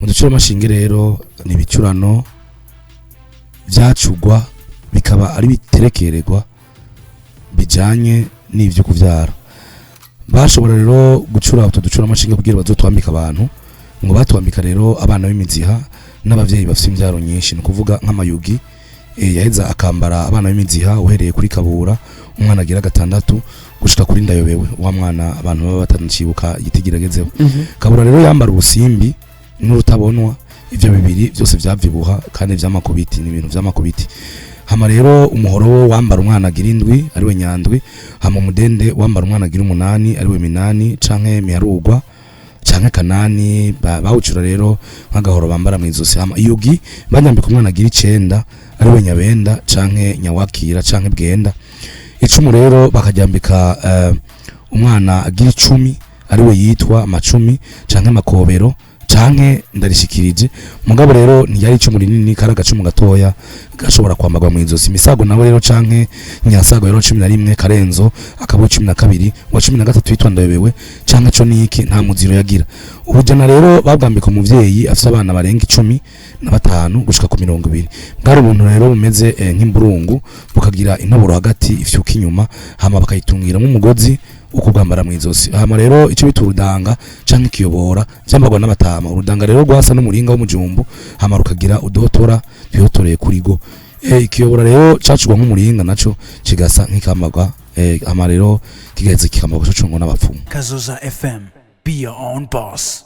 Mu ducuramashinge rero ni ibicurano vyacugwa, bikaba ari biterekererwa bijanye n'ivyo kuvyara. Bashobora rero gucura utwo ducuramashinge kugira bazotwambike abantu. Ngo batwambika rero abana b'imiziha n'abavyeyi bafite imvyaro nyinshi, ni ukuvuga nk'amayugi yaheza akambara abana b'imiziha, uhereye kuri Kabura umwana agira gatandatu gushika kuri Ndayobewe, wa mwana abantu baba batacibuka igiti. Kabura rero yambara ubusimbi n'urutabonwa, ivyo bibiri byose vyavyibuha kandi vy'amakubiti, ni ibintu vy'amakubiti. Hama rero umuhoro wo wambara umwana agira indwi, ariwe Nyandwi. Hama umudende wambara umwana agira umunani, ariwe Minani canke Miharugwa canke Kanani. Bawucura rero nk'agahoro bambara mw'izosi. Hama iyugi banyambika umwana agira icenda, ariwe Nyabenda canke Nyawakira canke Bwenda. Icumu rero bakaryambika umwana agira 10, ariwe yitwa Macumi canke Makobero canke Ndarishikirije. Mugabo rero ntiyari icumu rinini, kari agacumu gatoya gashobora kwambarwa mu izosi. Misago nawe rero canke Nyasago rero 11, Karenzo akaba 12, wa 13 yitwa Ndayobewe canke co niki, nta muziro yagira. Ubujana rero babwambika umuvyeyi afise abana barenga 15 gushika ku 20. Bwari ubuntu rero bumeze nk'imburungu, bukagira intoboro hagati ifyuka inyuma, hama bakayitungiramo umugozi wo kubwambara mu izosi. Hama rero icyo bita urudanga canke ikiyobora vyambarwa n'abatama. Urudanga rero rwasa n'umuringa w'umujumbu, hama rukagira uduhotora twihotoreye kuri go. Ikiyobora rero cacurwa nk'umuringa, naco kigasa nk'ikambarwa, hama rero kigaheza kikambarwa cocungwa n'abapfumu. Kazoza FM. Be your own boss.